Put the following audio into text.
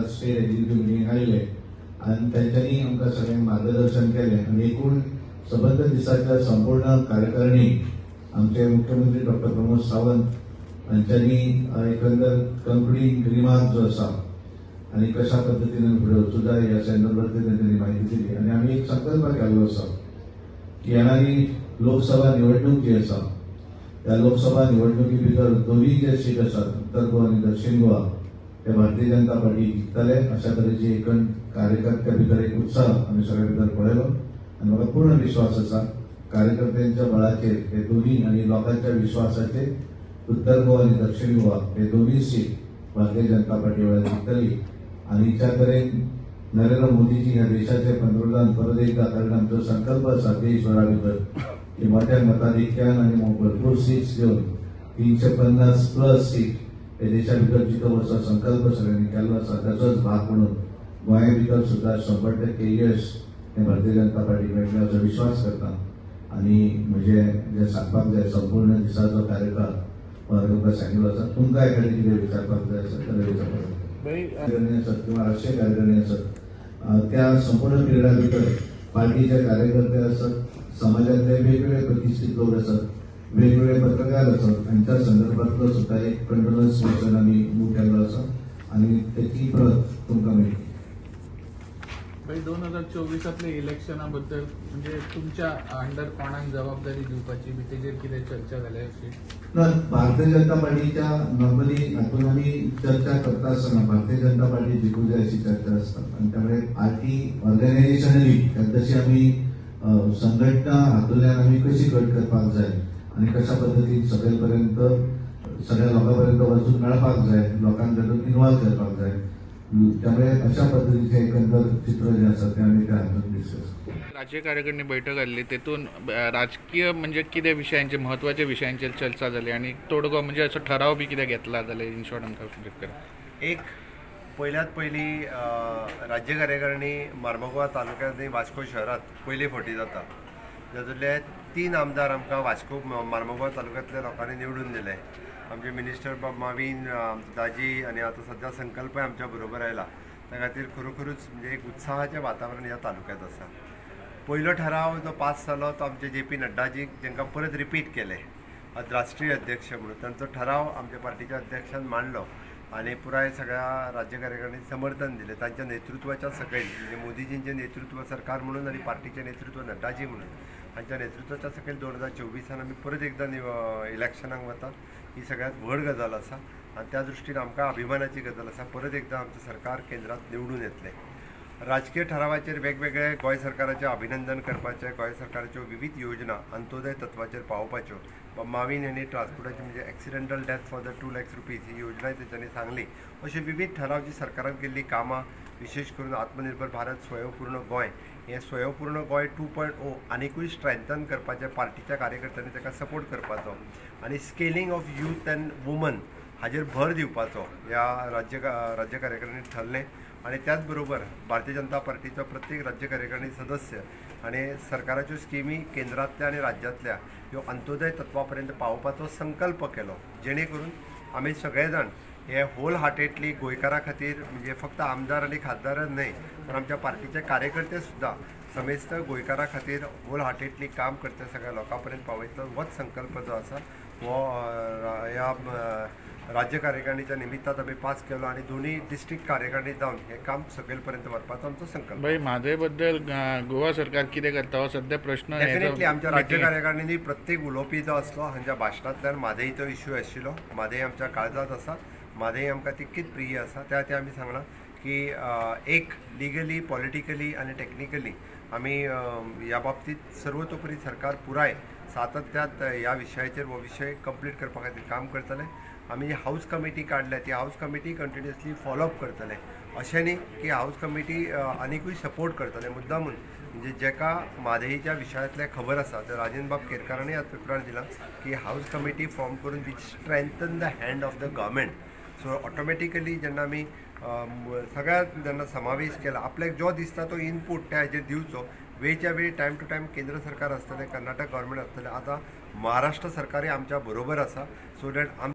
State executive meeting आयले आनी तांच्यांनी आमकां सगळ्यांक मार्गदर्शन केलें आनी एकूण सबंद दिसाच्या संपूर्ण कार्यकारिणी आमचे मुख्यमंत्री डॉक्टर प्रमोद सावंत हांच्यांनी एकंदर कंक्लुडींग रिमार्क जो आसा आनी कशा पद्दतीन फुडें वचूं जाय ह्या संदर्भात तांच्यांनी म्हायती दिली. आनी आमी एक संकल्प केल्लो आसा की येणारी लोकसभा निवडणूक जी आसा त्या लोकसभा निवडणुकी भितर दोनूय जे सीट आसात उत्तर गोवा आनी दक्षिण गोवा ते भारतीय जनता पार्टी जिखतले अशा तरेची एकूण कार्यकर्त्या भितर एक उत्साह आमी सगळ्या भितर पळयलो आनी म्हाका पूर्ण विश्वास आसा कार्यकर्त्यांच्या बळाचेर हे दोन्ही आनी लोकांच्या विश्वासाचेर उत्तर गोवा आनी दक्षिण गोवा हे दोन्ही सीट भारतीय जनता पार्टी वेळार जिखतली. आनी ज्या तरेन नरेंद्र मोदीजी ह्या देशाचे पंतप्रधान परत एकदा, कारण आमचो संकल्प आसा देशभरा भितर की मोठ्या मताधिक्यान आनी भरपूर सीट्स घेवन 350 प्लस सीट हे देशा भितर जिखप असो संकल्प सगळ्यांनी केल्लो आसा. ताचोच भाग म्हणून गोंया भितर सुद्दां 100% यश हे भारतीय जनता पार्टी मेळटलें असो विश्वास करता. आनी म्हजे जे सांगपाक जाय संपूर्ण दिसाचो कार्यकाळ हांवें तुमकां सांगिल्लो आसा. तुमकां एखादें कितें विचारपाक जाय आसत जाल्यार विचारपाक जाय. कार्यकारिणी आसत किंवा राष्ट्रीय कार्यकारिणी आसत त्या संपूर्ण पिरियडा भितर पार्टीचे कार्यकर्ते आसत, समाजांतले वेगवेगळे प्रतिश्ठीत लोक आसत, वेगवेगळे पत्रकार आसत, हांच्या संदर्भातलो सुद्दां एक कंडोलन्स मोशन आमी मूव केल्लो आसा आनी त्याची प्रत तुमकां मेळटली. 2024 इलेक्शना बद्दल म्हणजे तुमच्या अंडर कोणाक जबाबदारी दिवपाची बी तेजेर कितें चर्चा जाल्या अशी? ना, भारतीय जनता पार्टीच्या नॉर्मली हातून आमी चर्चा करता आसतना भारतीय जनता पार्टी जिखूंक जाय अशी चर्चा आसता आनी त्यामुळे पार्टी ऑर्गनायझेशनली तशी आमी संघटना हातूंतल्यान आमी कशी घट करपाक जाय आनी कशा पद्दतीन सगळे पर्यंत सगळ्या लोकां पर्यंत वचून मेळपाक जाय, लोकांक तातूंत इन्वॉल्व करपाक जाय, त्यामुळे अशा पद्दतीचें एकंदर चित्र जें आसा तें आमी त्या हातून डिस्कस. राज्य कार्यकारिणी बैठक आसली तेतून राजकीय म्हणजे कितें विशयांचे म्हत्वाच्या विशयांचेर चर्चा जाली आनी तोडगो म्हणजे असो ठराव बी कितें घेतला जाल्यार इन शॉर्ट आमकां ब्रीफ करा. एक पयल्यात पयली राज्य कार्यकारिणी मार्मगोवा तालुक्यांत वास्को शहरांत पयले फावटी जाता. जातूंतले 3 आमदार आमकां वास्को मार्मगोवा तालुक्यांतल्या लोकांनी निवडून दिले. आमचे मिनिस्टर बाब मावीन, आमचो दाजी आनी आतां सद्या संकल्पय आमच्या बरोबर आयला. त्या खातीर खरोखरूच म्हणजे एक उत्साहाचें वातावरण ह्या तालुक्यांत आसा. पयलो ठराव जो पास जालो तो आमचे जे पी नड्डाजीक तांकां परत रिपीट केले राष्ट्रीय अध्यक्ष म्हणून तांचो ठराव आमच्या पार्टीच्या अध्यक्षान मांडलो आनी पुराय सगळ्या राज्य कार्यकारिणीन समर्थन दिलें. तांच्या नेतृत्वाच्या सकयल म्हणजे मोदीजींचें नेतृत्व सरकार म्हणून आनी पार्टीचें नेतृत्व नड्डाजी म्हणून हांच्या नेतृत्वाच्या सकयल 2024 आमी परत एकदां इलेक्शनाक वतात. ही सगळ्यांत व्हड गजाल आसा आनी त्या दृश्टीन आमकां अभिमानाची गजाल आसा. परत एकदां आमचें सरकार केंद्रांत निवडून येतलें. राजकीय ठरावाचेर वेगवेगळे गोंय सरकाराचें अभिनंदन करपाचें, गोंय सरकाराच्यो विविध योजना अंत्योदय तत्वाचेर पावोवपाच्यो, मावीन हांणी ट्रान्सपोर्टाची म्हणजे accidental death for the 2 lakhs rupees ही योजनाय तेंच्यांनी सांगली. अशे विविध ठराव जी सरकारान केल्ली कामां विशेष करून आत्मनिर्भर भारत, स्वयंपूर्ण गोंय, हें स्वयंपूर्ण गोंय 2.0 आनिकूय स्ट्रेंथन करपाचें पार्टीच्या कार्यकर्त्यांनी ताका सपोर्ट करपाचो आनी scaling of youth and woman हाजेर भर दिवपाचो ह्या राज्य कार्यकारिणीत ठरलें. आनी त्याच बरोबर भारतीय जनता पार्टीचो प्रत्येक राज्य कार्यकारिणी सदस्य आनी सरकाराच्यो स्किमी केंद्रांतल्या आनी राज्यांतल्या ह्यो अंत्योदय तत्वा पर्यंत पावोवपाचो संकल्प केलो, जेणे करून आमी सगळे जाण हे होल हार्टेडली गोंयकारां खातीर म्हणजे फक्त आमदार आनी खासदारच न्हय तर आमच्या पार्टीचे कार्यकर्ते सुद्दां समेस्त गोंयकारां खातीर होल हार्टेडली काम करता सगळ्या लोकां पर्यंत पावयतलो होच संकल्प जो आसा हो ह्या राज्य कार्यकारिणीच्या निमित्तान आमी पास केलो आनी दोनूय डिस्ट्रिक्ट कार्यकारिणी जावन हें काम सकयल पर्यंत व्हरपाचो आमचो संकल्प. भाई, म्हादय बद्दल गोवा सरकार कितें करता हो सद्या प्रश्न. डेफिनेटली आमच्या राज्य कार्यकारिणींनी प्रत्येक उलोवपी जो आसलो हांच्या भाशणांतल्यान म्हादयचो इश्यू आशिल्लो. म्हादय आमच्या काळजांत आसा, म्हादय आमकां तितकीच प्रिय आसा. त्या खातीर आमी सांगलां की एक लिगली, पॉलिटिकली आनी टॅक्निकली आमी ह्या बाबतींत सर्वतोपरी सरकार पुराय सातत्यात ह्या विशयाचेर हो विशय कंप्लीट करपा खातीर काम करतले. आमी हावज कमिटी काडल्या ती हावज कमिटी कंटिन्युअसली फॉलोअप करतले. अशें न्ही की हावज कमिटी आनिकूय सपोर्ट करतले मुद्दामून म्हणजे जेका म्हादयच्या विशयांतलें खबर आसा तर राजेंद्र बाब केरकारांनी आज पेपरार दिलां की हावज कमिटी फॉर्म करून which strengthen the hand of the government. So automatically जेन्ना आमी सगळ्यांत जेन्ना समावेश केला आपल्याक जो दिसता तो इनपूट त्या हेजेर दिवचो, वेळच्या वेळी टायम टू टायम केंद्र सरकार आसतलें, कर्नाटक गव्हर्मेंट आसतलें, आतां महाराष्ट्र सरकारय आमच्या बरोबर आसा. सो that आम